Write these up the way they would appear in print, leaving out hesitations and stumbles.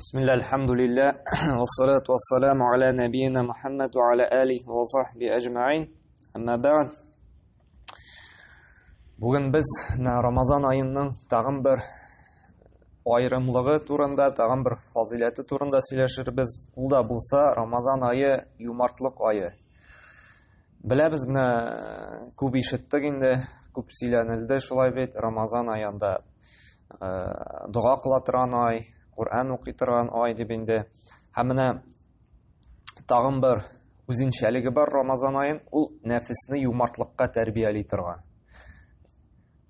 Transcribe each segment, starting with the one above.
Бисмилла, альхамдулилля, вассалату вассаламу аля набиина Мухаммад ва аля алихи ва сахби әҗмәин. Әмма бәгъд. Бүген без менә Рамазан аеның тагын бер аерымлыгы турында, тагын бер фазыйләте турында сөйләшербез. Ул да булса Рамазан ае юмартлык ае. Беләбез менә күп ишеттек инде, күп сөйләнелде шулай бит Рамазан аенда дога кыла торган ай, Коръән укый торган ай дип инде. Һәм менә тагын бер үзенчәлеге бар Рамазан аен, ул нәфесне юмартлыкка тәрбияли торган.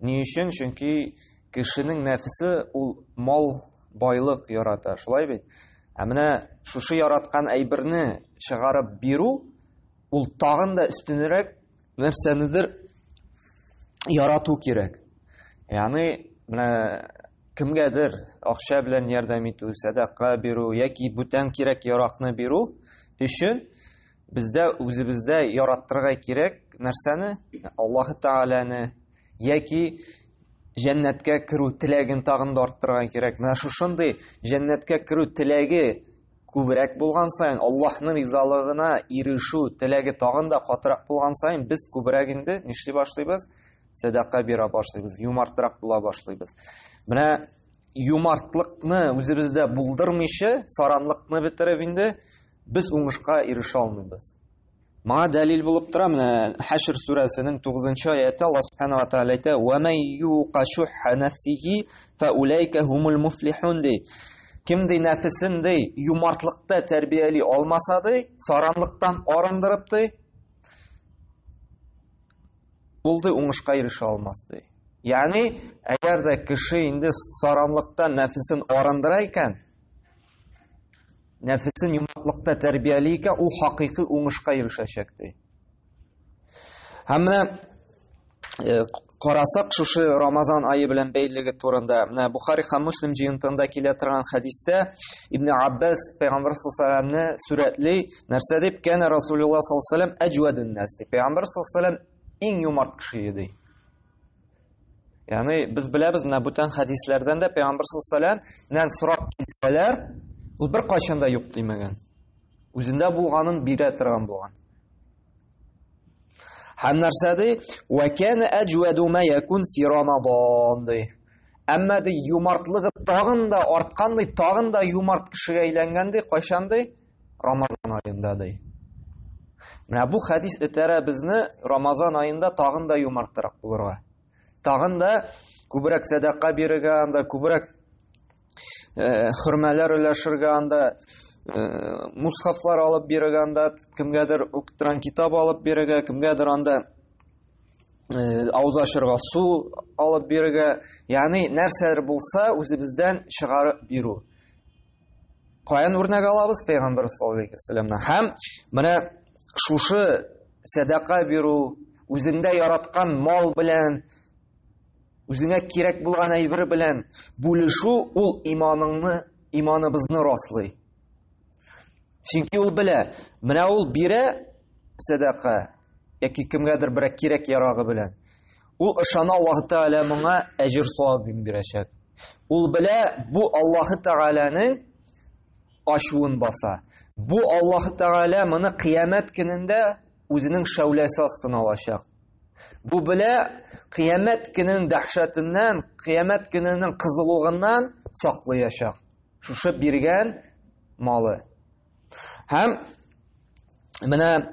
Ни өчен? Чөнки кешенең нәфесе ул мал, байлык ярата, шулай бит? Ә менә шушы яраткан әйберне чыгарып бирү, ул тагын да өстенрәк нәрсәнедер ярату кирәк. Ягъни менә кемгәдер акча белән ярдәм итү, сәдака бирү яки бүтән кирәк яракны бирү өчен бездә үзебездә яраттырырга кирәк нәрсәне? Аллаһы Тәгаләне яки җәннәткә керү теләген тагын да арттырырга кирәк. Менә шушындый җәннәткә керү теләге күбрәк булган саен, Аллаһның ризалыгына ирешү теләге тагын да катырак булган саен, без күбрәк инде нишли башлыйбыз? Сәдака бирә башлыйбыз, юмартрак була башлыйбыз. Менә юмартлыкны үзебездә булдырмыйча, саранлыкны бетереп инде без уңышка ирешә алмыйбыз. Моңа дәлил булып тора менә Хәшр сүрәсенең 9 аяты Аллаһ субхана ва тааля әйтә: "Ва ман юка шухха нафсихи фа улайка хумул муфлихун" ди. Кем ди нәфесен ди юмартлыкта тәрбияли алмаса ди, саранлыктан арындырып ди, ул ди уңышка ирешә алмас ди. Ягъни, әгәр дә кеше инде саранлыктан нәфесен арындыра икән, нәфесен юмартлыкта тәрбияли икән, ул хакыйкый уңышка ирешәчәк ди. Һәм менә э, карасак шушы Рамазан ае белән бәйлелеге турында, менә Бухари һәм Муслим җыентыгында килә торган хәдистә Ибн Аббас пәйгамбәр саллаллаһу алейһи ва сүрәтли, нәрсә дип? Кәнә Расулуллаһ саллаллаһу алейһи ва сәлләм әҗвәдун нас дип. Пәйгамбәр саллаллаһу алейһи ва сәлләм иң юмарт кеше иде. Ягъни без беләбез, менә бүтән хәдисләрдән дә Пәйгамбер саллаллаһу алейһи ва сәлләмнән сорап килсәләр, ул беркайчан да юк димәгән. Үзендә булганын бирә торган булган. Һәм нәрсә ди? Ва кана аҗваду ма якун фи Рамадан ди. Әмма ди юмартлыгы тагын да арткан ди, тагын да юмарт кешегә әйләнгән ди, кайчан ди? Рамазан аенда ди. Менә бу хәдис этәрә безне Рамазан аенда тагын да юмартрак булырга. Тагын да күбрәк сәдака бирергә, анда күбрәк э, хөрмәләр өләшергә, анда э, мусхафлар алып бирергә, анда кемгәдер укыттырган китап алып бирергә, кемгәдер анда э, авыз ачырга су алып бирергә, ягъни нәрсәдер булса үзебездән чыгарып бирү. Каян үрнәк алабыз Пәйгамбәр саллаллаһу алейһи вәсәлләмнән? Һәм менә шушы сәдака бирү, үзеңдә яраткан мал белән, үзеңә кирәк булган әйбер белән бүлешү ул иманыңны, иманыбызны раслый. Чөнки ул белә, менә ул бирә сәдака яки кемгәдер берәр кирәк ярагы белән. Ул ышана Аллаһ Тәгалә моңа әҗер савап бирәчәк. Ул белә, бу Аллаһ Тәгаләнең ачуын баса. Бу Аллаһ Тәгалә моны кыямәт көнендә үзенең шәүләсе астына алачак. Бу белә, кыямәт көненең дәһшәтеннән, кыямәт көненең кызылугыннан саклаячак. Шушы биргән малы. Һәм менә э,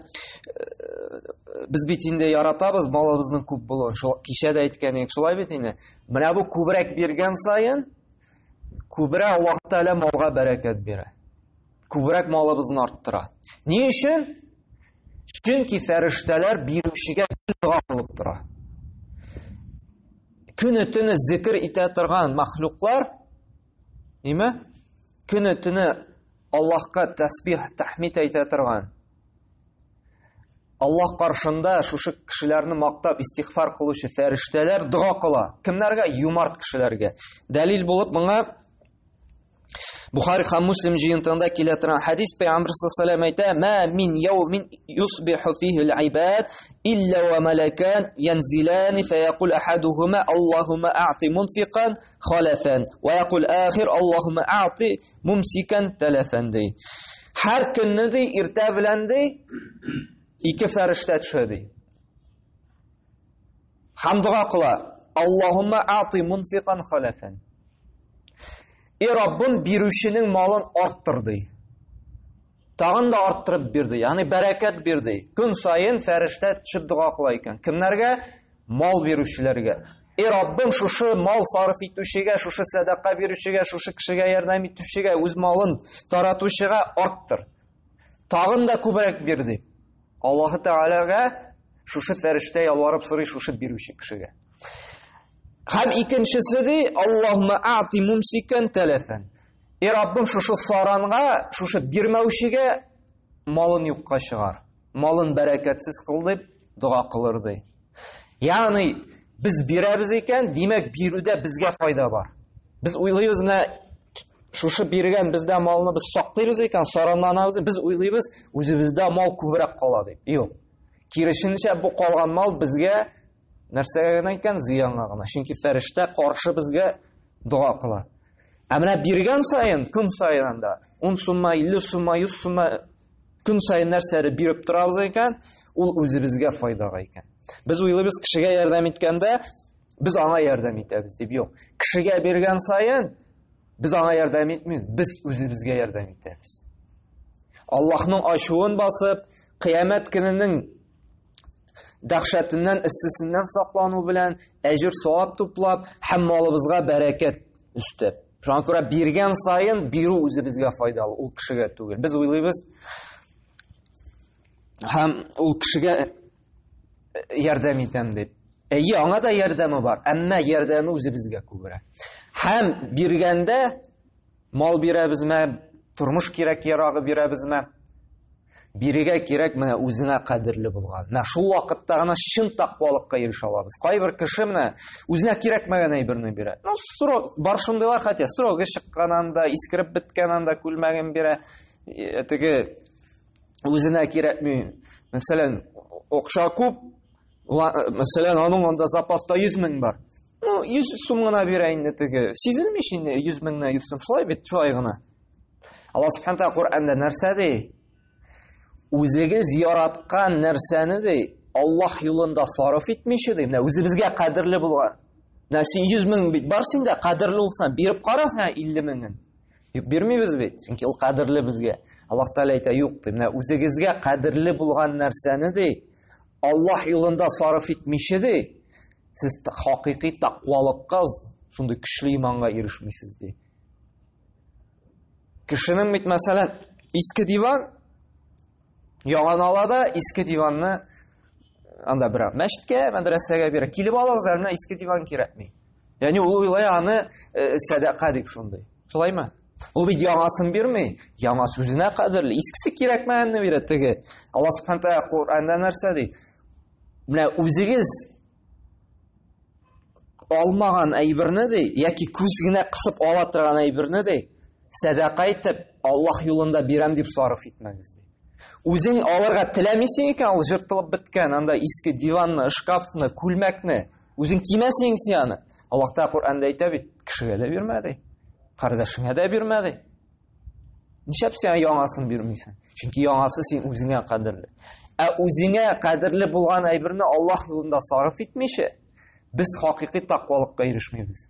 без бит инде яратабыз малыбызның күп булуын. Шул кичә дә әйткән идек, шулай бит инде. Менә бу күбрәк биргән саен, күбрәк Аллаһ Тәгалә малга бәрәкәт бирә. Күбрәк малыбызны арттыра. Ни өчен? Чөнки фәрештәләр бирүчегә дога кылып тора. Көне-төне зикр итә торган махлуклар, ниме? Көне-төне Аллаһка тәсбих, тәхмид әйтә торган. Аллаһ каршында шушы кешеләрне мактап истигъфар кылучы фәрештәләр дога кыла. Кемнәргә? Юмарт кешеләргә. Дәлил булып моңа Бухари һәм Муслим җыентыгында килә торган хәдис Пәйгамбер саллаллаху алейһи әйтә: "Ма мин яумин юсбиху фихи аль-ибад илля ва малакан янзилан фаякул ахадухума Аллаһумма а'ти мунфикан халафан ва якул ахир Аллаһумма а'ти мумсикан талафан" ди. Һәр көнне ди иртә белән ди ике фәрештә төшә ди. Һәм дога кыла. Аллаһумма ати мунфикан халафан. И Раббым, бирүченең малын арттыр ди. Тагын да арттырып бирде, ягъни бәрәкәт бирде. Көн саен фәрештә төшеп дога кыла икән. Кемнәргә? Мал бирүчеләргә. И Раббым, шушы мал сарыф итүчегә, шушы сәдака бирүчегә, шушы кешегә ярдәм итүчегә, үз малын таратучыга арттыр. Тагын да күбрәк бир дип. Аллаһы Тәгаләгә шушы фәрештә ялварып сорый шушы бирүче кешегә. Һәм икенчесе ди, Аллаһумма ати мумсикан талафан. И Раббым, шушы саранга, шушы бирмәүчегә малын юкка чыгар. Малын бәрәкәтсез кыл дип дога кылыр ди. Ягъни без бирәбез икән, димәк бирүдә безгә файда бар. Без уйлыйбыз, менә шушы биргән бездә малны без саклыйбыз икән, саранланабыз, без уйлыйбыз, үзебездә мал күбрәк кала дип. Юк. Киресенчә, бу калган мал безгә нәрсәгә генә икән, зыянга гына. Чөнки фәрештә каршы безгә дога кыла. Ә менә биргән саен, көн саен анда 10 сумма, 50 сумма, 100 сумма көн саен нәрсәләр биреп торабыз икән, ул үзебезгә файдага икән. Без уйлыйбыз, кешегә ярдәм иткәндә без аңа ярдәм итәбез дип. Юк. Кешегә биргән саен без аңа ярдәм итмибез, без үзебезгә ярдәм итәбез. Аллаһның ачуын басып, кыямәт көненең дәһшәтеннән, эссесеннән саклану белән әҗер савап туплап һәм малыбызга бәрәкәт өстәп. Шуңа күрә биргән саен бирү үзебезгә файдалы, ул кешегә түгел. Без уйлыйбыз һәм ул кешегә ярдәм итәм дип. Әйе, аңа да ярдәме бар, әмма ярдәме үзебезгә күбрәк. Һәм биргәндә мал бирәбезме, тормыш кирәк-ярагы бирәбезме? Бирергә кирәк менә үзеңә кадерле булган. Менә шул вакытта гына чын тәкъвалыкка ирешә алабыз. Кайбер кеше менә үзенә кирәкмәгән әйберне бирә. Ну, срок, бар шундыйлар хәтта, срогы чыккан анда, искереп беткән анда күлмәген бирә. Э, теге үзенә кирәкми. Мәсәлән, акча күп, э, мәсәлән, аның анда запаста 100 мең бар. Ну, 100 сум гына бирә инде теге. Сизелми инде 100 меңнән 100 сум. Шулай бит, шулай гына. Аллаһ Субхану тәгалә Коръәндә нәрсә ди? Үзегез яраткан нәрсәне ди, Аллаһ юлында сарыф итмичә ди. Менә үзебезгә кадерле булган. Менә син 100 мең бит бар синдә, кадерле булса, биреп кара син 50 меңен. Юк, бирмибез бит, чөнки ул кадерле безгә. Аллаһ Тәгалә әйтә, юк ди. Менә үзегезгә кадерле булган нәрсәне ди, Аллаһ юлында сарыф итмичә ди, сез хакыйкый тәкъвалыкка, шундый көчле иманга ирешмисез ди. Кешенең бит, мәсәлән, иске диван яңаны ала да, иске диванны анда бер мәчеткә, мәдрәсәгә бирә. Килеп алыгыз, әле менә иске диван кирәкми. Ягъни ул уйлый аны э, сәдака дип шундый. Шулаймы? Ул бит яңасын бирми, яңасы үзенә кадерле, искесе кирәкмәгәнне бирә теге. Аллаһ субхана тәгалә Коръәндә нәрсә ди? Менә үзегез алмаган әйберне ди, яки күз генә кысып ала торган әйберне ди, сәдака итеп Аллаһ юлында бирәм дип сарыф итмәгез ди. Үзең алырга теләмисең икән, ул жыртылып беткән, анда иске диванны, шкафны, күлмәкне, үзең кимәсең син аны. Аллаһ Тәгалә Коръәндә әйтә бит, кешегә дә бирмә ди, кардәшеңә дә бирмә ди. Нишләп син яңасын бирмисең? Чөнки яңасы син үзеңә кадерле. Ә үзеңә кадерле булган әйберне Аллаһ юлында сарыф итмичә, без хакыйкый тәкъвалыкка ирешмибез.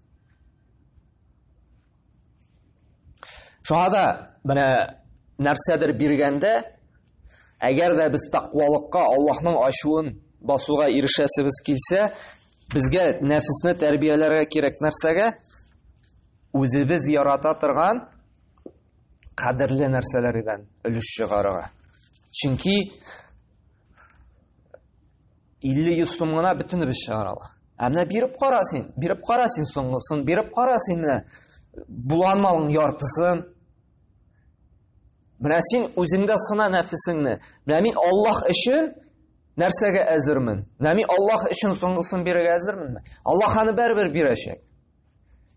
Шуңа да менә нәрсәдер биргәндә, әгәр дә без тәкъвалыкка, Аллаһның ачуын басуга ирешәсебез килсә, безгә нәфесне тәрбияләргә кирәк нәрсәгә? Үзебез ярата торган кадерле нәрсәләрдән өлеш чыгарырга. Чөнки 50-100 сум гына бөтенебез чыгара ала. Ә менә биреп кара син, биреп кара син соңгысын, биреп кара син менә булган малның яртысын. Менә син үзеңдә сына нәфесеңне. Менә мин Аллаһ өчен нәрсәгә әзермен? Менә мин Аллаһ өчен соңгысын бирергә әзерменме? Аллаһ аны барыбер бирәчәк.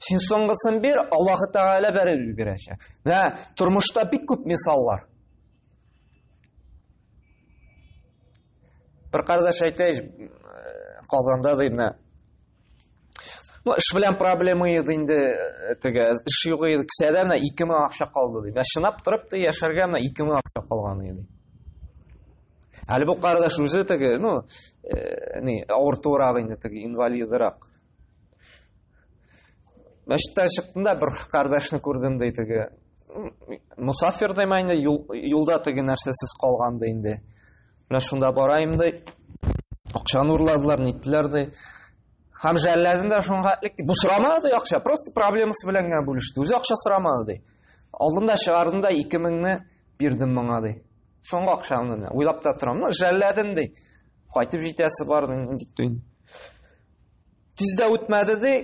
Син соңгысын бир, Аллаһы Тәгалә бәреп бирәчәк. Менә тормышта бик күп мисаллар. Бер кардәш әйтә, Казанда ди, менә Ну, эш белән проблема иде инде, теге, эш юк иде, кесәдә менә 2000 акча калды ди. Менә чынлап торып та яшәргә менә 2000 акча калган иде. Әле бу кардәш үзе теге, ну, ни, авыртуырак инде теге, инвалидырак. Мәчеттән чыктым да бер кардәшне күрдем ди теге. Мусафир дим инде, юлда теге нәрсәсез калган ди инде. Менә шунда барайым ди. Акчаны урладылар, ниттеләр ди. Һәм жәлләдем дә шуңа хәтлек. Бу сорамады ди акча, просто проблемасы белән генә бүлеште. Үзе акча сорамады ди. Алдым да чыгардым да 2000-не бирдем моңа ди. Соңгы акчамны уйлап та торам. Ну, жәлләдем ди. Кайтып җитәсе бар дип тә. Тиз дә үтмәде ди.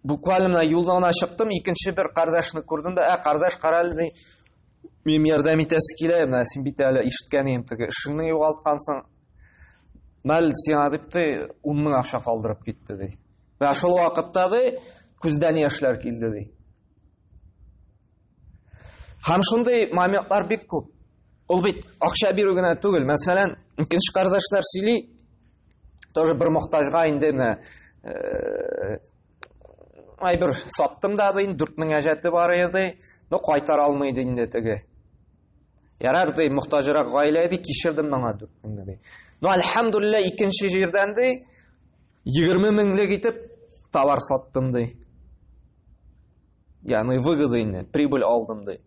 Буквально менә юлдан гына чыктым, икенче бер кардәшне күрдем дә, ә кардәш, кара әле ди. Минем ярдәм итәсе килә, менә син бит әле ишеткән идем теге эшеңне югалткансың. Мәл сиңа дип ди, 10 мең акча калдырып китте ди. Менә шул вакытта ди, күздән яшьләр килде ди. Һәм шундый моментлар бик күп. Ул бит акча бирү генә түгел. Мәсәлән, икенче кардәшләр сөйли, тоже бер мохтаҗга инде менә э, әйбер саттым да ди, 4000 әҗәте бар иде, но кайтара алмый иде инде теге. Ярар ди, мохтаҗрак гаилә иде, кичердем моңа 4000 ди. Но альхамдулилла икенче җирдән ди 20 меңлек итеп товар саттым ди. Ягъни выгода инде, прибыль алдым ди.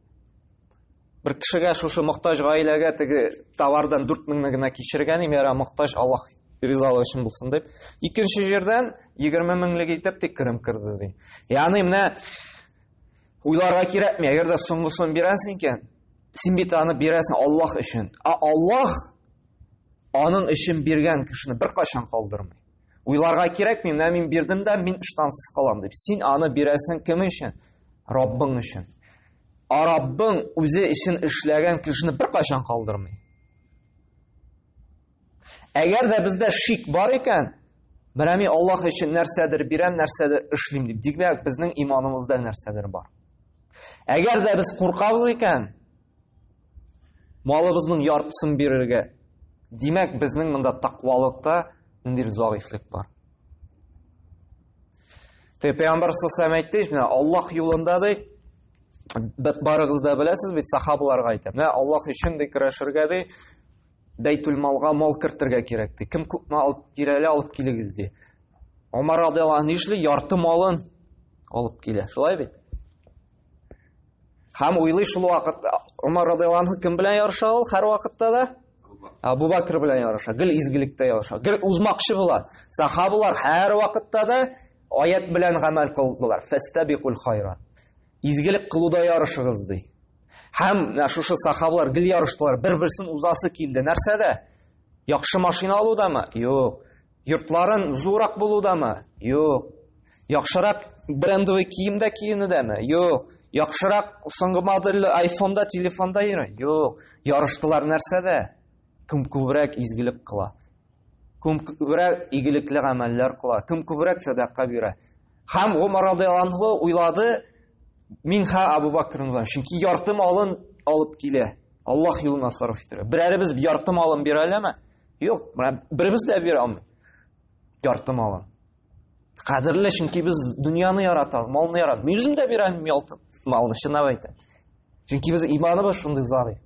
Бер кешегә шушы мохтаҗ гаиләгә теге товардан 4000 генә кичергән им, яра мохтаҗ Аллаһ ризалыгы өчен булсын дип. Икенче җирдән 20 меңлек итеп тик керем керде ди. Ягъни менә уйларга кирәкми, әгәр дә соңгысын бирәсең икән, син бит аны бирәсең Аллаһ өчен. Ә Аллаһ аның өчен биргән кешене беркайчан калдырмый. Уйларга кирәкми, менә мин бирдем дә, мин ыштансыз калам дип. Син аны бирәсең кем өчен? Раббың өчен. Ә Раббың үзе өчен эшләгән кешене беркайчан калдырмый. Әгәр дә бездә шик бар икән, менә мин Аллаһ өчен нәрсәдер бирәм, нәрсәдер эшлим дип, димәк, безнең иманыбызда нәрсәдер бар. Әгәр дә без куркабыз икән, малыбызның яртысын бирергә, димәк, безнең монда тәкъвалыкта ниндидер зәгыйфьлек бар. Теге пәйгамбәр саллаллаху әйтте, менә Аллаһ юлында ди, барыгыз да беләсез бит, сахабаларга әйтә. Менә Аллаһ өчен ди көрәшергә ди, бәйтул малга мал кертергә кирәк ди. Кем күпме алып килә, алып килегез ди. Омар радиаллаһу анһу нишли? Ярты малын алып килә. Шулай бит? Һәм уйлый шул вакыт Умар радиаллаһу анһу кем белән ярыша ул һәр вакытта да? Абу Бакр белән ярыша. Гел изгелектә ярыша. Гел узмакчы була. Сахабалар һәр вакытта да аят белән гамәл кылдылар. Фәстәбикул хайрат. Изгелек кылуда ярышыгыз ди. Һәм шушы сахабалар гел ярыштылар. Бер-берсен узасы килде. Нәрсәдә? Яхшы машина алудамы? Юк. Йортларын зуррак булудамы? Юк. Яхшырак брендовый киемдә киенүдәме? Юк. Яхшырак соңгы модельле айфонда, телефонда йөрү? Юк. Ярыштылар нәрсәдә? Кем күбрәк изгелек кыла? Кем күбрәк игелекле гамәлләр кыла? Кем күбрәк сәдака бирә? Һәм Гомар радиаллаһу анһу уйлады, мин ха Абу Бакрны узам, чөнки ярты малын алып килә. Аллаһ юлына сарыф итәргә. Берәребез ярты малын бирә алама? Юк, менә беребез дә бирә алмый. Ярты малын. Кадерле, чөнки без дөньяны яратабыз, малны яратабыз. Мин үзем дә бирә алмыйм ярты малны, чынлап әйтәм. Чөнки без иманыбыз шундый зәгыйфь.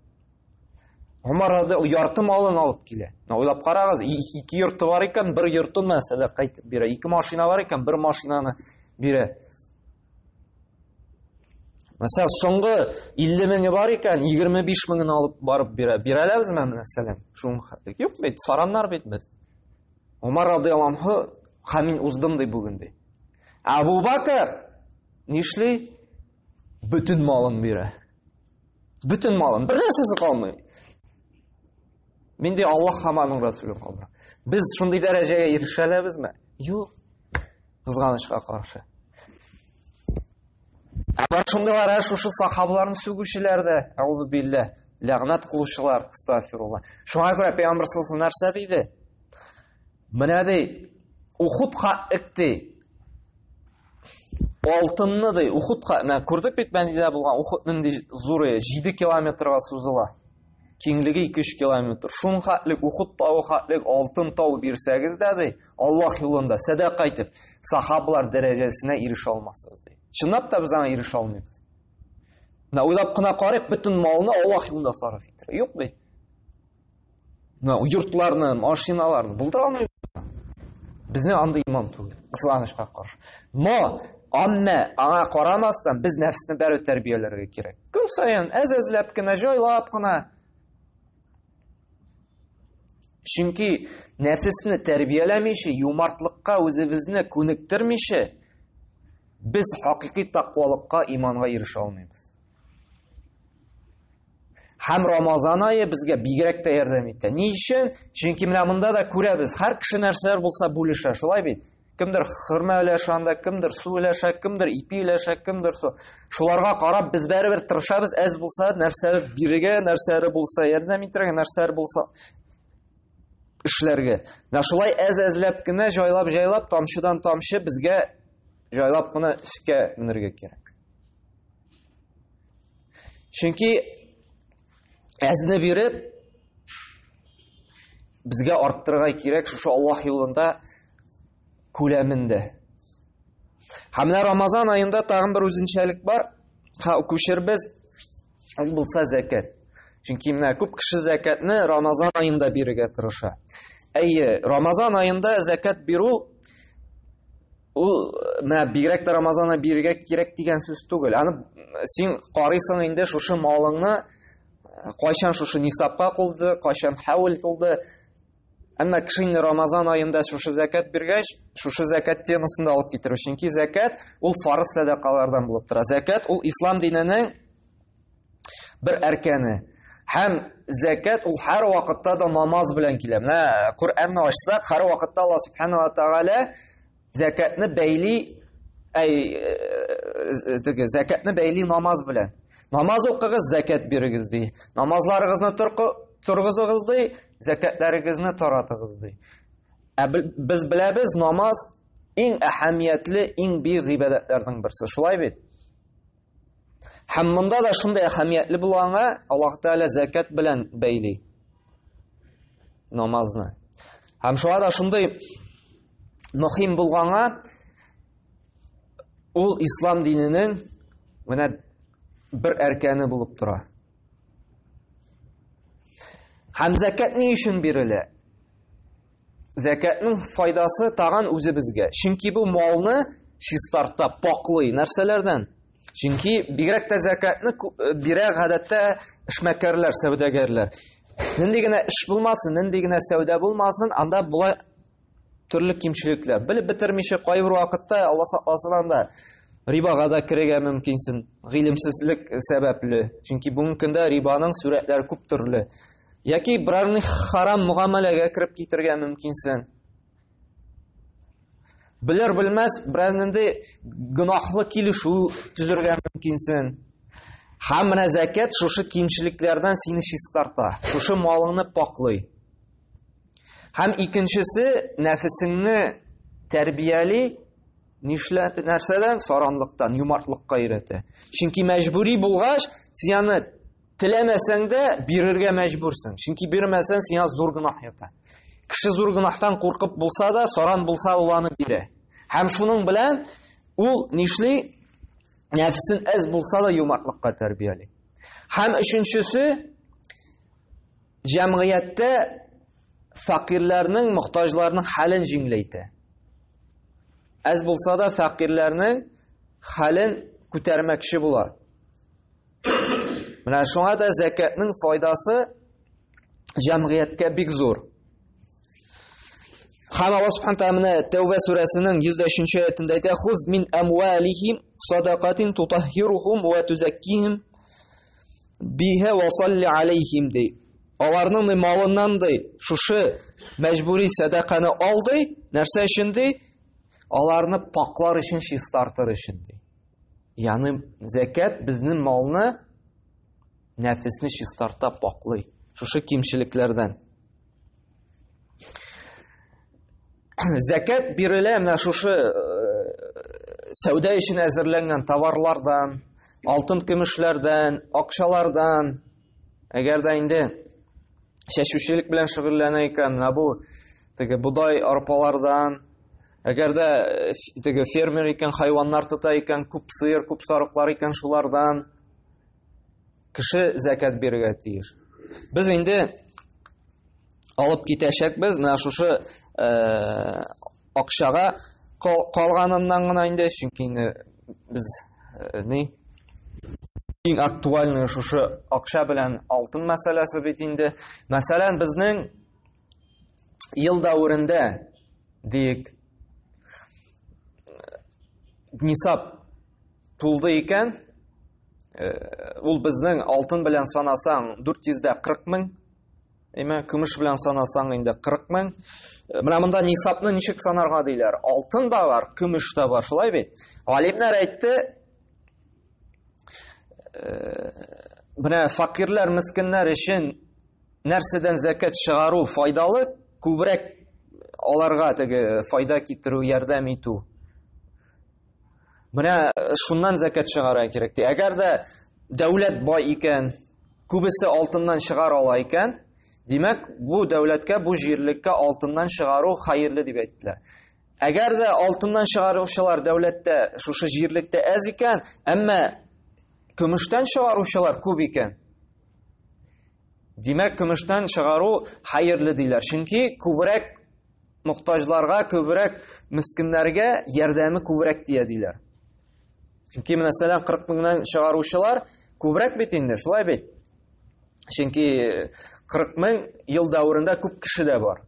Умар рады ярты малын алып килә. Менә уйлап карагыз, ике йорты бар икән, бер йортын менә сәдака итеп бирә. Ике машина бар икән, бер машинаны бирә. Мәсәлән, соңгы 50 меңе бар икән, 25 меңен алып барып бирә. Бирә алабызмы, мәсәлән? Шуның хәтле. Юк бит, сараннар бит без. Умар радиаллаһу анһу һәм мин уздым ди бүген ди. Абу Бакр нишли? Бөтен малын бирә. Бөтен малын, бер нәрсәсе калмый. Мин ди Аллаһ һәм аның Расулын калдыра. Без шундый дәрәҗәгә ирешә алабызмы? Юк. Кызганычка каршы. Ә бар шундыйлар, ә шушы сахабаларны сүгүчеләр дә, әүзу биллә, ләгънәт кылучылар, астагфирулла. Шуңа күрә пәйгамбәр саллаллаху нәрсә диде? Менә ди, Ухуд хәтте. алтынны ди, Ухудка, менә күрдек бит Мәдинәдә булган Ухуд нинди зур, 7 километрга сузыла. Киңлеге 2-3 километр. Шуның хәтлек Ухуд тавы хәтлек алтын тау бирсәгез дә ди, Аллаһ юлында сәдака итеп, сахабалар дәрәҗәсенә ирешә алмассыз ди. Чынлап та без аңа ирешә алмыйбыз. Менә уйлап кына карыйк, бөтен малны Аллаһ юлында сарыф итәргә. Юк бит. Менә йортларны, машиналарны булдыра алмыйбыз. Безнең андый иман түгел, кызганычка каршы. Но әмма аңа карамастан без нәфесне бәрү тәрбияләргә кирәк. Көн саен әз-әзләп кенә, җайлап кына. Чөнки нәфесне тәрбияләмичә, юмартлыкка үзебезне күнектермичә, без хакыйкый тәкъвалыкка, иманга ирешә алмыйбыз. Һәм Рамазан ае безгә бигрәк тә ярдәм итә. Ни өчен? Чөнки менә монда да күрәбез, һәр кеше нәрсәләр булса бүлешә, шулай бит? Кемдер хөрмә өләшә анда, кемдер су өләшә, кемдер ипи өләшә, кемдер су. Шуларга карап без бәребер тырышабыз, әз булса нәрсәләр бирергә, нәрсәләр булса ярдәм итәргә, нәрсәләр булса эшләргә. Менә шулай әз-әзләп кенә, җайлап-җайлап, тамчыдан тамчы безгә җайлап кына өскә менергә кирәк. Чөнки әзне биреп безгә арттырырга кирәк шушы Аллаһ юлында күләмендә. Һәм менә Рамазан аенда тагын бер үзенчәлек бар. Ха, күчербез. Ул булса зәкәт. Чөнки менә күп кеше зәкәтне Рамазан аенда бирергә тырыша. Әйе, Рамазан аенда зәкәт бирү ул менә бигрәк тә Рамазан ае бирергә кирәк дигән сүз түгел. Аны син карыйсың инде шушы малыңны кайчан шушы нисабка кулды, кайчан хәвел тулды. Әмма кеше инде Рамазан аенда шушы зәкәт биргәч, шушы зәкәт темасын да алып китерү. Чөнки зәкәт ул фарыз сәдакалардан булып тора. Зәкәт ул ислам диненең бер әркәне. Һәм зәкәт ул һәр вакытта да намаз белән килә. Менә Коръәнне ачсак, һәр вакытта Аллаһ субхана ва тааля зәкәтне бәйли, әй, э, теге зәкәтне бәйли намаз белән. Намаз укыгыз, зәкәт бирегез ди. Намазларыгызны торгызыгыз ди, зәкәтләрегезне таратыгыз ди. Ә без беләбез, намаз иң әһәмиятле, иң бөек гыйбадәтләрнең берсе. Шулай бит? Һәм монда да шундый әһәмиятле булганга Аллаһ Тәгалә зәкәт белән бәйли намазны. Һәм шуңа да шундый мөһим булганга ул ислам диненең менә бер әркәне булып тора. Һәм зәкәт ни өчен бирелә? Зәкәтнең файдасы тагын үзебезгә. Чөнки бу малны чистарта, паклый. Нәрсәләрдән? Чөнки бигрәк тә зәкәтне э, бирә гадәттә эшмәкәрләр, сәүдәгәрләр. Нинди генә эш булмасын, нинди генә сәүдә булмасын, анда була төрле кимчелекләр. Белеп бетермичә кайбер вакытта Алла сакласын анда рибага да керергә мөмкинсең, гыйлемсезлек сәбәпле. Чөнки бүгенге көндә рибаның сурәтләре күп төрле. Яки берәрне харам мөгамәләгә кереп китергә мөмкинсең. Белер белмәс берәр нинди гөнаһлы килешү төзергә мөмкинсең. Һәм менә зәкят шушы кимчелекләрдән сине чистарта, шушы малыңны паклый. Һәм икенчесе нәфесеңне тәрбияли, нишләт нәрсәдән? Саранлыктан, юмартлыкка өйрәтә. Чөнки мәҗбүри булгач, син аны Теләмәсәң дә бирергә мәҗбүрсең. Чөнки бирмәсәң, сиңа зур гөнаһ ята. Кеше зур гөнаһтан куркып булса да, саран булса ул аны бирә. Һәм шуның белән ул нишли? Нәфесен әз булса да юмартлыкка тәрбияли. Һәм өченчесе җәмгыятьтә фәкыйрьләрнең, мохтаҗларның хәлен җиңеләйтә. Әз булса да фәкыйрьләрнең хәлен күтәрмәкче була. Менә шуңа да зәкәтнең файдасы җәмгыятькә бик зур. Һәм Аллаһ Субхану тааля менә Тәүбә сүрәсенең 103-нче аятында әйтә: "Хуз мин амвалихим садакатин тутаххирухум ва тузаккихим биха ва салли алейхим" ди. Аларның малыннан ди, шушы мәҗбүри сәдаканы ал ди, нәрсә өчен ди? Аларны паклар өчен, чистартыр өчен ди. Ягъни зәкят безнең малны нәфесне чистарта, паклый. Шушы кимчелекләрдән. Зәкят бирелә менә шушы э, сәүдә өчен әзерләнгән товарлардан, алтын көмешләрдән, акчалардан, әгәр дә инде чәчүчелек белән шөгыльләнә икән, менә бу теге бодай арпалардан, әгәр дә э, теге фермер икән, хайваннар тота икән, күп сыер, күп сарыклар икән, шулардан кеше зәкят бирергә тиеш. Без инде алып китәчәкбез менә шушы э, акчага калганыннан гына инде, чөнки инде без э, ни иң актуальный шушы акча белән алтын мәсьәләсе бит инде. Мәсәлән, безнең ел дәверендә диек нисап тулды икән, э, ул безнең алтын белән санасаң 440 мең, Әмма көмеш белән санасаң инде 40 мең. Э, менә монда нисапны ничек санарга диләр? Алтын да бар, көмеш тә бар, шулай бит? Галимнәр әйтте, э, менә факирләр, мескеннәр өчен нәрсәдән зәкәт чыгару файдалы, күбрәк аларга теге файда китерү, ярдәм итү. Менә э, шуннан зәкәт чыгарырга кирәк ди. Әгәр дә дәүләт бай икән, күбесе алтыннан чыгара ала икән, димәк, бу дәүләткә, бу җирлеккә алтыннан чыгару хәерле дип әйттеләр. Әгәр дә алтыннан чыгаручылар дәүләттә, шушы җирлектә әз икән, әмма көмештән чыгаручылар күп икән, димәк, көмештән чыгару хәерле диләр. Чөнки күбрәк мохтаҗларга күбрәк, мескеннәргә ярдәме күбрәк тия диләр. Чөнки мәсәлән 40 меңнән чыгаручылар күбрәк бит инде, шулай бит. Чөнки 40 мең ел дәверендә күп кеше дә бар.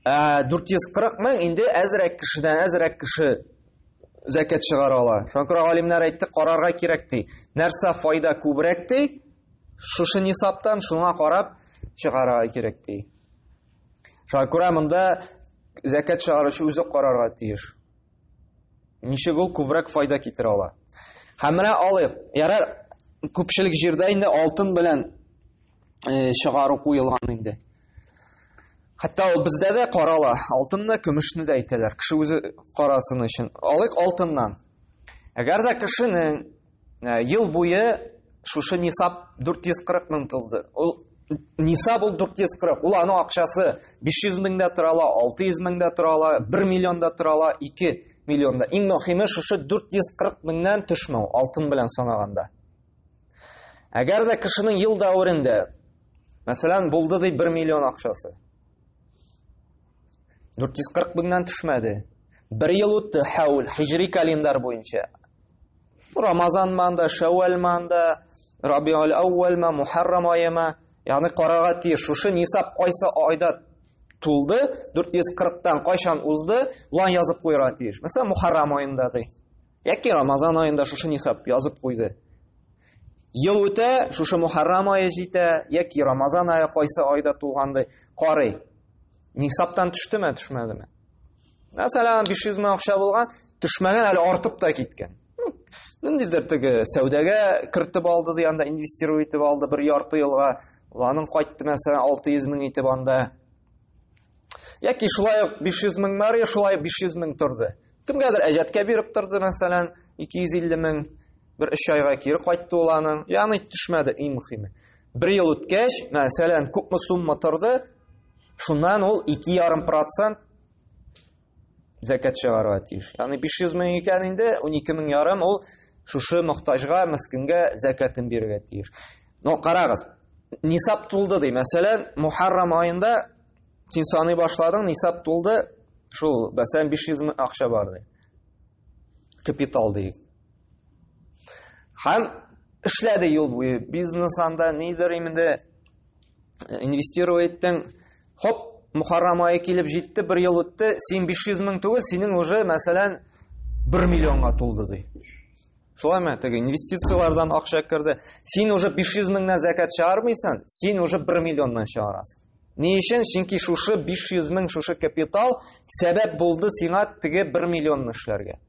Ә 440 мең инде әзрәк кешедән әзрәк кеше зәкәт чыгара ала. Шуңа күрә галимнәр әйтте, карарга кирәк ди. Нәрсә файда күбрәк ди? Шушы нисаптан шуңа карап чыгарга кирәк ди. Шуңа күрә монда зәкәт чыгаручы үзе карарга тиеш. Ничек ул күбрәк файда китерә ала. Һәм менә алыйк. Ярар, күпчелек җирдә инде алтын белән э, чыгару куелган инде. Хәтта ул бездә дә карала. Алтынны, көмешне дә әйтәләр. Кеше үзе карасын өчен. Алыйк алтыннан. Әгәр дә кешенең Э, ел буе шушы нисап 440 мең тулды. Ул нисап ул 440. Ул аның акчасы 500 мең дә тора ала, 600 мең дә тора ала, 1 миллион да тора ала, 2 миллион да. Иң мөһиме шушы 440 меңнән төшмәү, алтын белән санаганда. Әгәр дә кешенең ел дәверендә, мәсәлән, булды ди 1 миллион акчасы. 440 меңнән төшмәде. Бер ел үтте, хәул, хиҗри календарь буенча. Рамазан манда, Шәүвәл манда, Рабиул әүвәлме, Мухаррам аемы, ягъни карарга тиеш. Шушы нисап кайсы айда тулды, 440-тан кайчан узды, улан язып куярга тиеш. Мәсәлән, Мухаррам аенда ди. Яки Рамазан аенда шушы нисап язып куйды. Ел үтә, шушы Мухаррам ае җитә, яки Рамазан ае кайсы айда тулган ди, карый. Нисаптан төштеме, төшмәдеме? Мәсәлән, 500 мең акча булган, төшмәгән, әле артып та киткән. Ниндидер теге сәүдәгә кертеп алды ди, анда инвестировать итеп алды бер ярты елга. Ул аның кайтты, мәсәлән, 600 мең итеп анда. Яки шулай ук 500 мең бар, шулай 500 мең торды. Кемгәдер әҗәткә биреп торды, мәсәлән, 250 мең. Бер өч айга кире кайтты ул аның. Ягъни төшмәде, иң мөһиме. Бер ел үткәч, мәсәлән, күпме сумма торды, шуннан ул 2,5% зәкәт чыгарырга тиеш. Ягъни 500 мең икән инде, 12 мең ярым ул шушы мохтаҗга, мескенгә зәкәтен бирергә тиеш. Но карагыз, нисап тулды ди. Мәсәлән, Мухаррам аенда син саный башладың, нисап тулды, шул, мәсәлән, 500 мең акча бар ди. Капитал ди. Һәм эшләде юл буе бизнес анда, нидер инде инвестировать иттең. Хоп, Мухаррам ае килеп җитте, бер ел үтте, син 500 мең түгел, синең уже, мәсәлән, 1 миллионга тулды ди. Шулаймы? Теге инвестицияләрдән акча керде. Син уже 500 меңнән зәкят чыгармыйсың, син уже 1 миллионнан чыгарасың. Ни өчен? Чөнки шушы 500 мең шушы капитал сәбәп булды сиңа теге 1 миллионны эшләргә.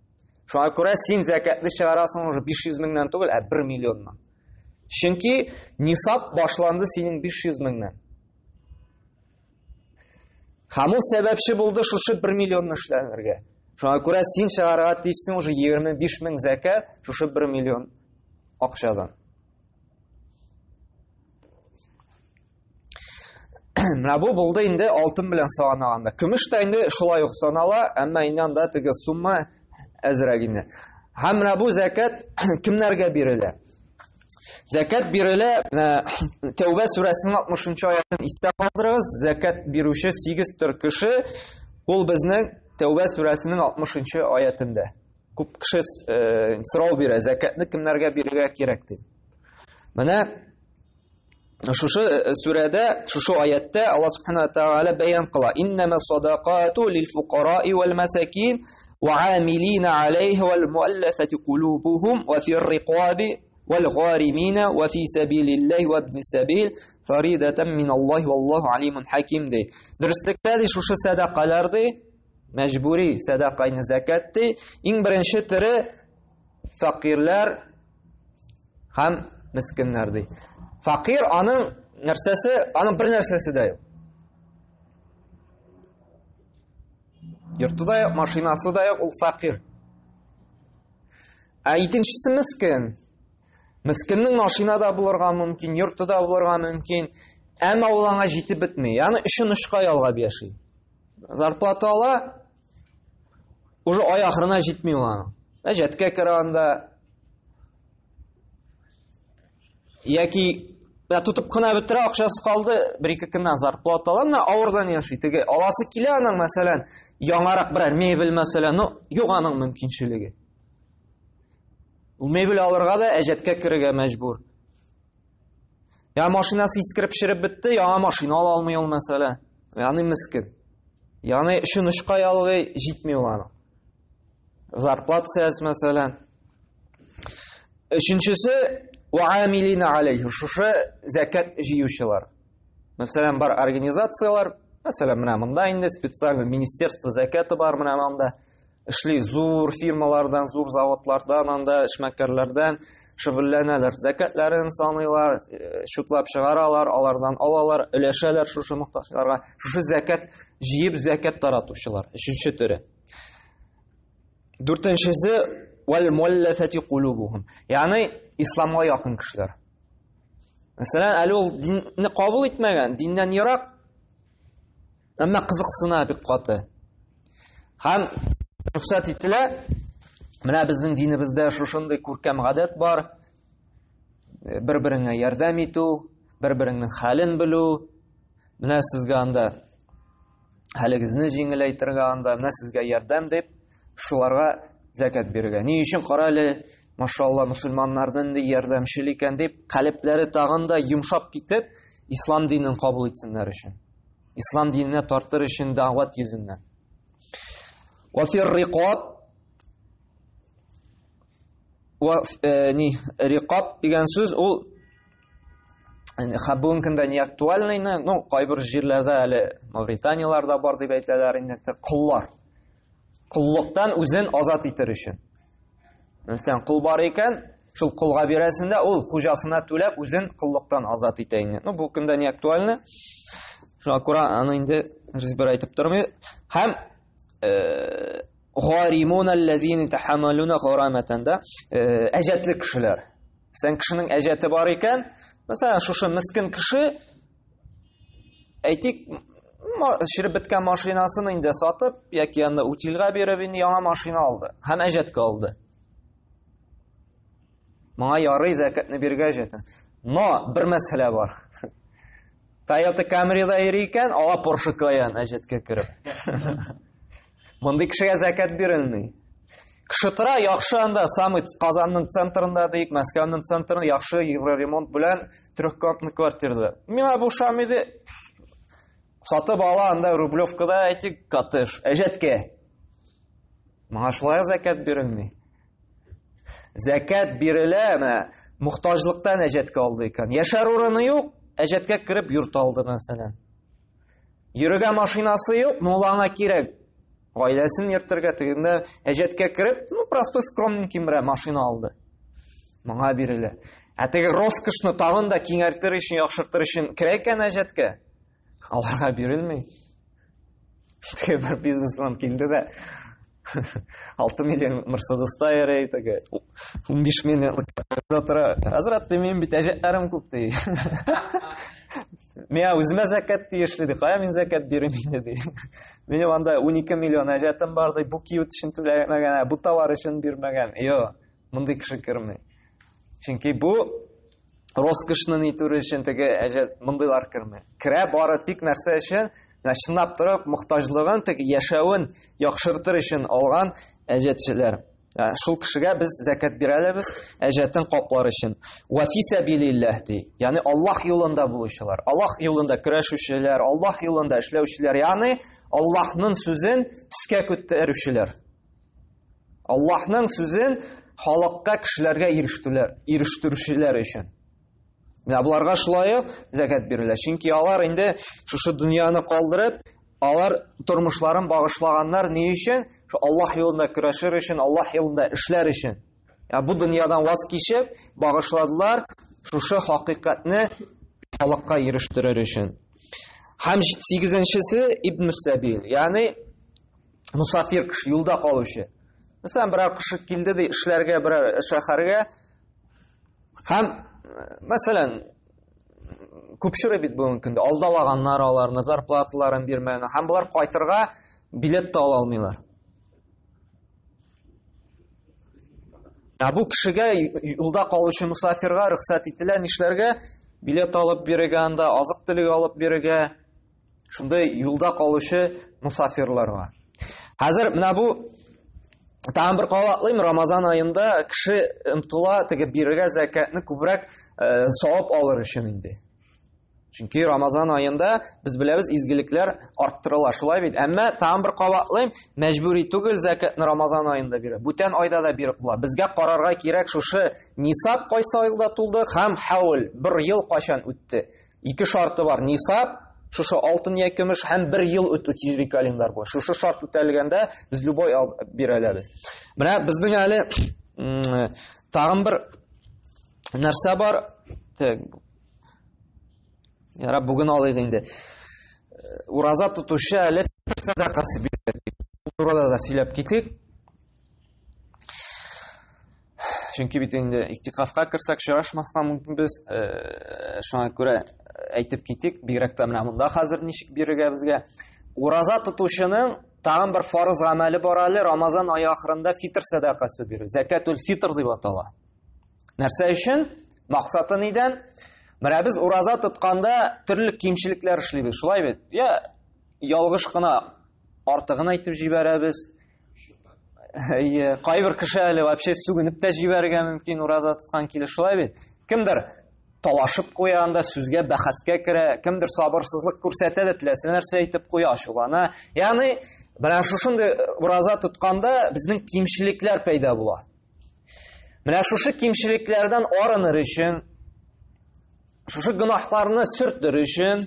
Шуңа күрә син зәкятне чыгарасың уже 500 меңнән түгел, ә 1 миллионнан. Чөнки нисап башланды синең 500 меңнән. Һәм ул сәбәпче булды шушы 1 миллионны эшләнергә. Шуңа күрә син чыгарырга тиешсең уже 25 мең зәкят шушы 1 миллион акчадан. Менә бу булды инде алтын белән санаганда. Көмеш тә инде шулай ук санала, әмма инде анда теге сумма әзрәк инде. Һәм менә бу зәкят кемнәргә бирелә? Зәкят бирелә, Тәүбә сүрәсенең 60 аятын истә калдырыгыз. Зәкят бирүче 8 төр кеше, ул безнең Тәүбә сүрәсенең 60 аятында. Күп кеше э, сорау бирә, зәкятны кемнәргә бирергә кирәк дип. Менә шушы э, сүрәдә, шушы аятта Аллаһ субхана ва тааля бәян кыла. Иннама садакату лил фукараи вал масакин ва амилина алейхи вал муаллафати кулубухум ва фир рикаби вал гаримина ва фи сабилиллахи ва ибн сабил фаридатан мин Аллаһи валлаху алимун хаким ди. Дөреслектә ди шушы сәдакалар ди, мәҗбүри сәдака инде закат ди. Иң беренче төре фәкыйрьләр һәм мескеннәр ди. Фәкыйрь аның нәрсәсе, аның бер нәрсәсе дә юк. Йорты да юк, машинасы да юк, ул фәкыйрь. Ә икенчесе мискен. Мискиннең машина да булырга мөмкин, йорты да булырга мөмкин, әмма ул аңа җитеп бетми. Ягъни өчен очка ялгап яши. Зарплата ала, уже ай ахырына җитми ул аның. Әҗәткә керә анда. Яки менә тотып кына бетерә, акчасы калды, бер-ике көннән зарплата ала, менә авырдан яши. Теге аласы килә аның, мәсәлән, яңарак берәр мебель, мәсәлән, но юк аның мөмкинчелеге. Ул мебель алырга да әҗәткә керергә мәҗбүр. Я машинасы искереп череп бетте, яңа машина ала алмый ул мәсәлән. Ягъни мискен. Ягъни өчен очка ялгый җитми ул аның. Зарплатасы әз мәсәлән. Өченчесе ваамилина алейхи. Шушы зәкят җыючылар. Мәсәлән, бар организацияләр, мәсәлән, менә монда инде специально министерство зәкяты бар менә монда. Эшли зур фирмалардан, зур заводлардан, анда эшмәкәрләрдән шөгыльләнәләр. Зәкятләрен саныйлар, э, чутлап чыгаралар, алардан алалар, өләшәләр шушы мохтаҗларга. Шушы зәкят җыеп зәкят таратучылар. Өченче төре. Дүртенчесе вал муаллафати кулубухум. Ягъни исламга якын кешеләр. Мәсәлән, әле ул динне кабул итмәгән, диннән ерак, әмма кызыксына бик каты. Һәм рөхсәт ителә, менә безнең динебездә шушындый күркәм гадәт бар, э, бер-береңә ярдәм итү, бер-береңнең хәлен белү. Менә сезгә анда хәлегезне җиңеләйтергә анда, менә сезгә ярдәм дип, шуларга зәкят бирергә. Ни өчен кара әле, машалла, мусульманнарның нинди ярдәмчел икән дип, калебләре тагын да йомшап китеп, ислам динен кабул итсеннәр өчен. Ислам диненә тартыр өчен дәгъват йөзеннән. Ва фир рикаб ва э, ни рикаб дигән сүз ул бүгенге көндә не актуальный, ну, кайбер җирләрдә әле Мавританияләрдә бар дип әйтәләр инде, коллар. Коллыктан үзен азат итер өчен. Мәсәлән, кол бар икән, шул колга бирәсен дә, ул хуҗасына түләп үзен коллыктан азат итә инде. Ну, бу көндә не актуальны. Шуңа күрә аны инде без бер әйтеп тормый. Һәм э, ғаримун аллазина тахамалуна ғараматан да э, әҗәтле кешеләр. Сән кешенең әҗәте бар икән, мәсәлән, шушы мискен кеше әйтик, ширеп беткән машинасын инде сатып, яки анда утильгә биреп инде яңа машина алды һәм әҗәткә алды. Моңа ярый зәкәтне бирергә әҗәтен. Но бер мәсьәлә бар. Toyota Camry'да йөри икән, ала Porsche Cayenne әҗәткә кереп. Мондый кешегә зәкәт бирелми. Кеше тора яхшы анда, самый Казанның центрында диек, Мәскәүнең центрында яхшы евроремонт белән трехкомнатный квартирада. Миңа бу ошамый ди. Сатып ала анда Рублевкада әйтик коттедж, әҗәткә. Моңа шулай зәкәт бирелми. Зәкәт бирелә, менә мохтаҗлыктан әҗәткә алды икән. Яшәр урыны юк, әҗәткә кереп йорт алды мәсәлән. Йөрергә машинасы юк, но ул аңа кирәк. Гаиләсен йөртергә тегендә әҗәткә кереп, ну, простой скромненький берәр машина алды. Моңа бирелә. Ә теге роскошны тагын да киңәйтер өчен, яхшыртыр өчен керә икән әҗәткә, аларга бирелми. Теге бер бизнесмен килде дә, 6 миллион Мерседеста йөри, теге 15 миллион тора. Хәзрәт, ди, минем бит әҗәтләрем күп, ди. Миңа үземә зәкәт тиешле, ди. Кая мин зәкәт бирим инде, ди. Минем анда 12 миллион әҗәтем бар, ди. Бу кибет өчен түләмәгән, бу товар өчен бирмәгән. Юк, мондый кеше керми. Чөнки бу роскошны нитүр өчен теге әҗәт мондыйлар керми. Керә бары тик нәрсә өчен? Менә чынлап торып мохтаҗлыгын, теге яшәвен яхшыртыр өчен алган әҗәтчеләр. Ә, шул кешегә без зәкәт бирә алабыз, әҗәтен каплар өчен. Ва фи сәбилилләһ ди. Ягъни Аллаһ юлында булучылар, Аллаһ юлында көрәшүчеләр, Аллаһ юлында эшләүчеләр, ягъни Аллаһның сүзен төскә күтәрүчеләр. Аллаһның сүзен халыкка, кешеләргә ирештүләр, ирештерүчеләр өчен. Менә боларга шулай ук зәкәт бирелә. Чөнки алар инде шушы дөньяны калдырып, алар тормышларын багышлаганнар ни өчен? Шу Аллаһ юлында көрәшер өчен, Аллаһ юлында эшләр өчен. Я бу дөньядан ваз кичеп, багышладылар шушы хакыйкатьне халыкка ирештерер өчен. Һәм сигезенчесе Ибн Сабил, ягъни мусафир кеше, юлда калучы. Мәсәлән, берәр кеше килде ди эшләргә берәр шәһәргә һәм мәсәлән, күп очрый бит бүгенге көндә алдалаганнар аларны, зарплаталарын бирмәгән һәм болар кайтырга билет та ала алмыйлар. Ә бу кешегә юлда калучы мусафирга рөхсәт ителә нишләргә? Билет алып бирергә анда, азык-төлек алып бирергә, Шундай юлда калучы мусафирларга. Хәзер менә бу тагын бер кабатлыйм, Рамазан аенда кеше омтыла теге бирергә зәкәтне күбрәк э, савап алыр өчен инде. Чөнки Рамазан аенда без беләбез изгелекләр арттырыла, шулай бит. Әмма тагын бер кабатлыйм, мәҗбүри түгел зәкәтне Рамазан аенда бирә. Бүтән айда да биреп була. Безгә карарга кирәк шушы нисаб кайсы айда тулды һәм хаул бер ел кайчан үтте. Ике шарты бар. Нисаб, шушы алтын я көмеш һәм бер ел үтү тиҗри календарь буенча. Шушы шарт үтәлгәндә без любой бирә алабыз. Менә безнең әле тагын бер нәрсә бар. Так. Ярар, бүген алыйк инде. Ураза тотучы әле сәдакасы бирә. Бу турыда да сөйләп китик. Чөнки бит инде иктикафка керсәк, очрашмаска мөмкинбез. Э, шуңа күрә әйтеп китик, бигрәк тә менә монда хәзер ничек бирергә безгә. Ураза тотучының тагын бер фарыз гамәле бар әле, Рамазан ае ахырында фитр сәдакасы бирү. Зәкәтул фитр дип атала. Нәрсә өчен? Максаты нидән? Менә без ураза тотканда төрле кимчелекләр эшлибез, шулай бит? Я ялгыш кына артыгын әйтеп җибәрәбез, Әйе, кайбер кеше әле вообще сүгенеп тә җибәрергә мөмкин ураза тоткан килеш, шулай бит? Кемдер талашып куя анда, сүзгә, бәхәскә керә, кемдер сабырсызлык күрсәтә дә теләсә нәрсә әйтеп куя, ачулана. Ягъни, менә шушындый ураза тотканда безнең кимчелекләр пәйда була. Менә шушы кимчелекләрдән арыныр өчен, шушы гөнаһларны сөртер өчен,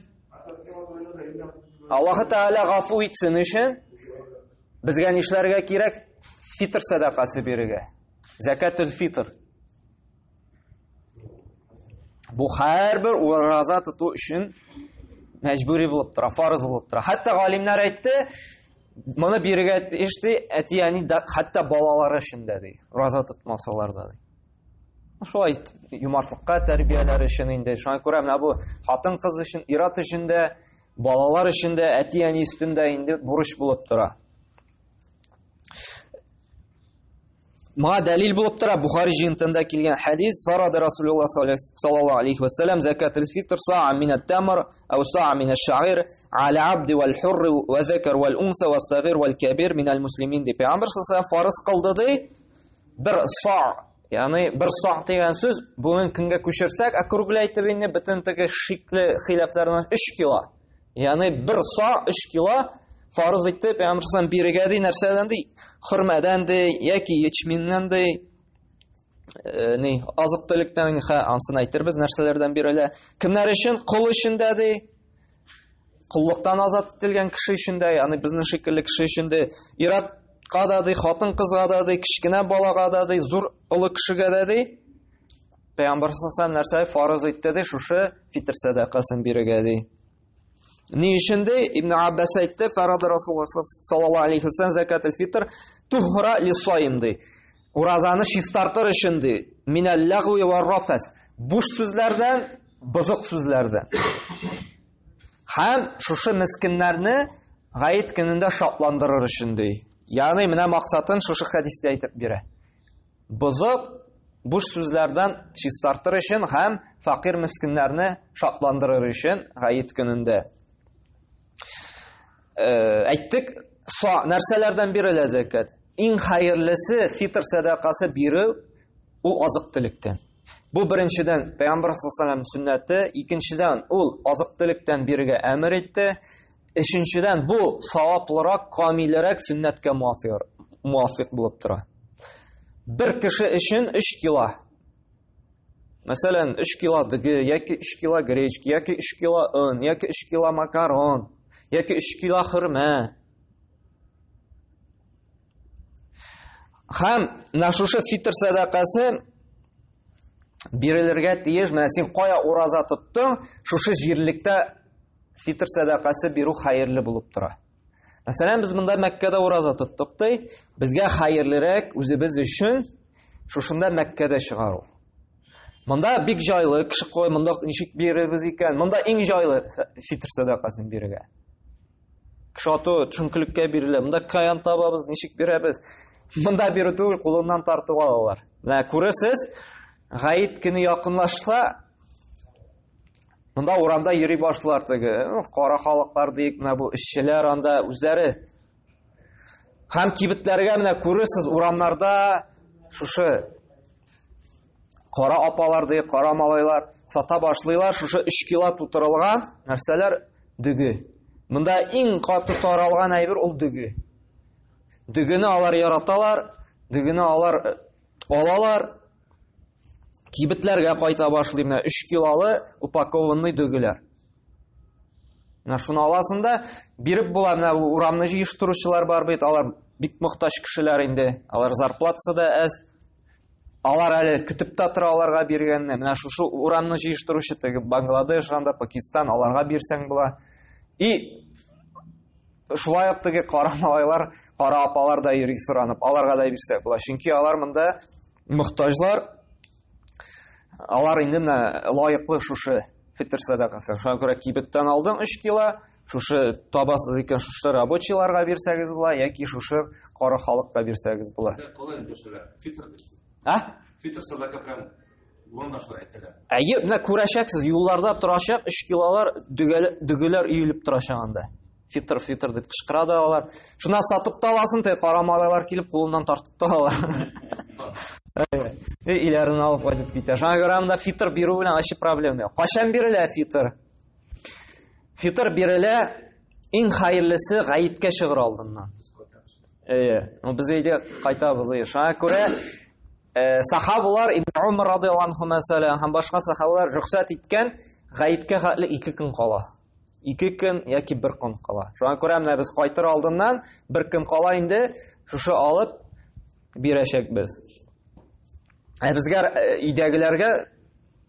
Аллаһы Тәгалә гафу итсен өчен Безгә нишләргә кирәк? Фитр сәдакасы бирергә. Зәкәтул фитр. Бу һәрбер ураза тоту өчен мәҗбүри булып тора, фарыз булып тора. Хәтта галимнәр әйтте, моны бирергә тиеш ди, әти-әни хәтта балалары өчен дә ди, ураза тотмасалар да ди. Шулай юмартлыкка тәрбияләр өчен инде. Шуңа күрә менә бу хатын-кыз өчен, ир-ат өчен дә Балалар өчен дә, әти-әни өстендә инде бурыч булып тора. Моңа дәлил булып тора Бухари җыентында килгән хәдис, фарада Расулуллаһ саллаллаһу алейхи ва саллям закатул фитр са'a мин ат-тамр ау са'a мин аш-шa'ир аля абди вал хурр ва закар вал унса ва сагир вал кабир мин ал-муслимин дип Пәйгамбәр саллаллаһу фарыз кылды ди. Бер са, ягъни бер са дигән сүз бүген көнгә күчерсәк, округляйтып инде бөтен теге шикле хилафлардан 3 кило. Ягъни бер са 3 кило фарыз итте Пәйгамбәр саллаллаһу бирегә ди, нәрсәдән ди? Хөрмәдән ди яки ячминнән ди. Э, ни, азык-төлектән, ха, ансын әйтербез, нәрсәләрдән бирелә. Кемнәр өчен? Кол өчен дә ди. Коллыктан азат ителгән кеше өчен дә, ягъни безнең шикелле кеше өчен дә, ир-атка да ди, хатын-кызга да ди, кечкенә балага да ди, зур олы кешегә дә ди. Пәйгамбәр саллаллаху нәрсә фарыз итте ди, шушы фитр сәдакасын бирергә ди. Ни өчен ди? Ибн Аббас әйтте, фарады Расулуллаһ саллаллаһу алейхи вәсәлләм закатул фитр Тухра лисаим ди. Уразаны чистартыр өчен ди. Минәл ләгви ва рафас. Буш сүзләрдән, бозык сүзләрдән. Һәм шушы мескеннәрне гает көнендә шатландырыр өчен ди. Ягъни менә максатын шушы хәдистә әйтеп бирә. Бозык буш сүзләрдән чистартыр өчен һәм факир мескеннәрне шатландырыр өчен гает көнендә. Э, әйттек, са, нәрсәләрдән бирелә зәкят? Иң хәерлесе фитр сәдакасы бирү ул азык-төлектән. Бу беренчедән Пәйгамбәр саллаллаху алейһи сөннәте, икенчедән ул азык-төлектән бирергә әмер итте. Өченчедән бу саваплырак, камилрәк сөннәткә муафиқ, муафиқ булып тора. Бер кеше өчен 3 кило. Мәсәлән, 3 кило дөге, яки 3 кило гречка, яки 3 кило он, яки 3 кило макарон, яки 3 кило хөрмә. Һәм менә шушы фитр сәдакасы бирелергә тиеш. Менә син кая ураза тоттың, шушы җирлектә фитр сәдакасы бирү хәерле булып тора. Мәсәлән, без монда Мәккәдә ураза тоттык ди, безгә хәерлерәк үзебез өчен шушында Мәккәдә чыгару. Монда бик җайлы, кеше кой, монда ничек бирербез икән? Монда иң җайлы фитр сәдакасын бирергә. Кеше аты төшенкелеккә бирелә. Монда каян табабыз, ничек бирәбез? Монда бирү түгел, кулыннан тартып алалар. Менә күрәсез, гаит көне якынлашса, монда урамда йөри башлар теге, кара халыклар диек, менә бу эшчеләр анда үзләре. Һәм кибетләргә менә күрәсез, урамнарда шушы кара апалар ди, кара малайлар сата башлыйлар. Шушы 3 кило тутырылган нәрсәләр дөге. Монда иң каты таралган әйбер ул дөге. Дөгене алар яраталар, дөгене алар э, алалар. Кибетләргә кайта башлый менә 3 килолы упакованный дөгеләр. Менә шуны аласың да биреп була. Менә бу урамны җыештыручылар бар бит, алар бик мохтаҗ кешеләр инде. Алар зарплатасы да әз. Алар әле көтеп тә тора аларга биргәнне. Менә шушы урамны җыештыручы теге Бангладеш, анда Пакистан, аларга бирсәң була. И шулай ук теге кара малайлар, кара апалар да йөри соранып, аларга да бирсәк була. Чөнки алар монда мохтаҗлар. Алар инде менә лаеклы шушы фитр сәдакасы. Шуңа күрә кибеттән алдың 3 кило, шушы табасыз икән, шушы рабочийларга бирсәгез була, яки шушы кара халыкка бирсәгез була. Калай инде фитр дип. А? Фитр садака прям урында шулай әйтәләр. Әйе, менә күрәчәксез, юлларда торачак 3 килолар дөгеләр өелеп торачак анда. Фитр, фитр дип кычкыра да алар. Шуннан сатып та аласың, теге кара малайлар килеп кулыннан тартып та алалар. Әйе, өйләрен алып кайтып китә. Шуңа күрә монда фитр бирү белән вообще проблема юк. Кайчан бирелә фитр? Фитр бирелә иң хәерлесе гаеткә чыгыр алдыннан. Әйе, ну без өйгә кайтабыз. Әйе. Шуңа күрә э, сахабалар Ибн Умар радияллаһу анһу мәсәлән һәм башка сахабалар рөхсәт иткән гаеткә хәтле 2 көн кала. 2 көн яки 1 көн кала. Шуңа күрә менә без кайтыр алдыннан бер көн кала инде шушы алып бирәчәкбез. Ә безгә э, өйдәгеләргә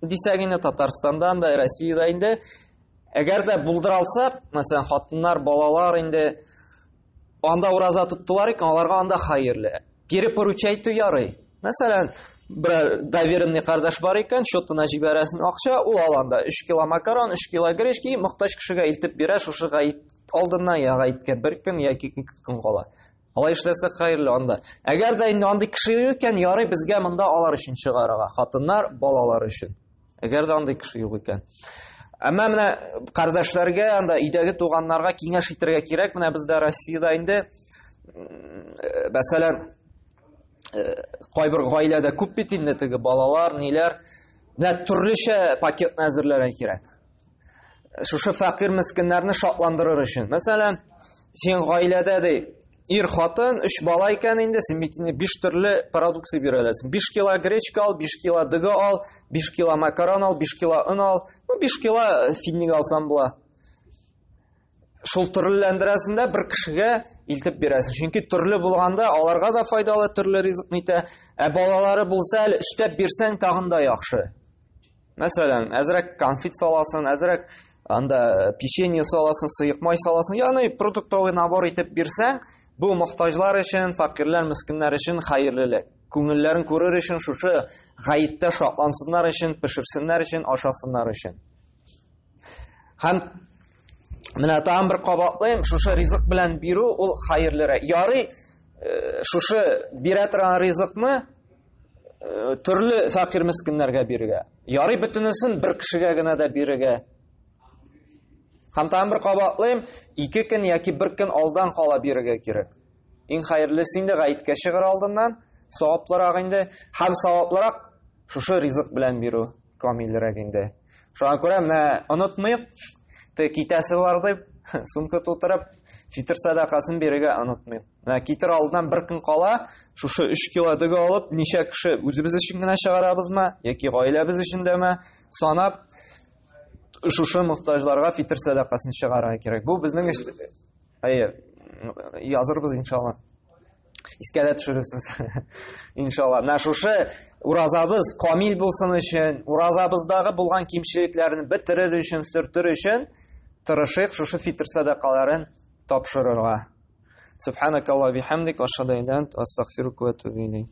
дисәк инде Татарстандан да, Россиядә инде әгәр дә булдыра алсак, мәсәлән, хатыннар, балалар инде анда ураза тоттылар икән, аларга анда хәерле. Перепоручать итү ярый. Мәсәлән, бер доверенный кардәш бар икән, счетына җибәрәсен акча, ул ала анда 3 кило макарон, 3 кило гречки, мохтаҗ кешегә илтеп бирә, шушы гаит алдыннан я гаеткә бер көн яки ике көн кала. Алай эшләсәк хәерле анда. Әгәр дә инде андый кеше юк икән, ярый безгә монда алар өчен чыгарырга, хатыннар, балалар өчен. Әгәр дә андый кеше юк икән. Әмма менә кардәшләргә, анда өйдәге туганнарга киңәш итәргә кирәк. Менә бездә Россиядә инде мәсәлән, кайбер гаиләдә күп бит инде теге балалар, ниләр. Менә төрлечә пакетны әзерләргә кирәк. Шушы фәкыйрь мескеннәрне шатландырыр өчен. Мәсәлән, син гаиләдә ди, ир хатын, өч бала икән инде, син бит инде 5 төрле продукция бирә аласың. 5 кило гречка ал, 5 кило дөге ал, 5 кило макарон ал, 5 кило он ал, ну 5 кило финник алсаң була. Шул төрлеләндерәсең дә бер кешегә илтеп бирәсең. Чөнки төрле булганда аларга да файдалы төрле ризык нитә. Ә балалары булса әле өстәп бирсәң тагын да яхшы. Мәсәлән, әзрәк конфет саласың, әзрәк анда печенье саласың, сыек май саласың. Ягъни продуктовый набор итеп бирсәң, Бу мохтаҗлар өчен, фәкыйрьләр, мескеннәр өчен хәерлелек. Күңелләрен күрер өчен, шушы гаеттә шатлансыннар өчен, пешерсеннәр өчен, ашасыннар өчен. Һәм менә тагын бер кабатлыйм, шушы ризык белән бирү ул хәерлерәк. Ярый, э, шушы бирә торган ризыкны э, төрле фәкыйрь мескеннәргә бирергә. Ярый бөтенесен бер кешегә генә дә бирергә. Һәм тагын бер кабатлыйм, ике көн яки бер көн алдан кала бирергә кирәк. Иң хәерлесе инде гаеткә чыгар алдыннан, саваплырак инде, һәм саваплырак шушы ризык белән бирү камилрәк инде. Шуңа күрә менә онытмыйк, те китәсе бар дип, сумка тутырып, фитр сәдакасын бирергә онытмыйк. Менә китер алдыннан бер көн кала, шушы 3 кило дөге алып, ничә кеше үзебез өчен генә чыгарабызмы, яки гаиләбез өчен дәме, санап, шушы мохтаҗларга фитр сәдакасын чыгарырга кирәк. Бу безнең эш. Әйе, язырбыз иншалла. Искә дә төшерерсез. Иншалла. Менә шушы уразабыз камил булсын өчен, уразабыздагы булган кимчелекләрне бетерер өчен, сөртер өчен тырышыйк шушы фитр сәдакаларын тапшырырга. Субханакаллаһ бихамдик, ашһаду ан ла илаһа илля ант, астагфирука ва атубу илейк.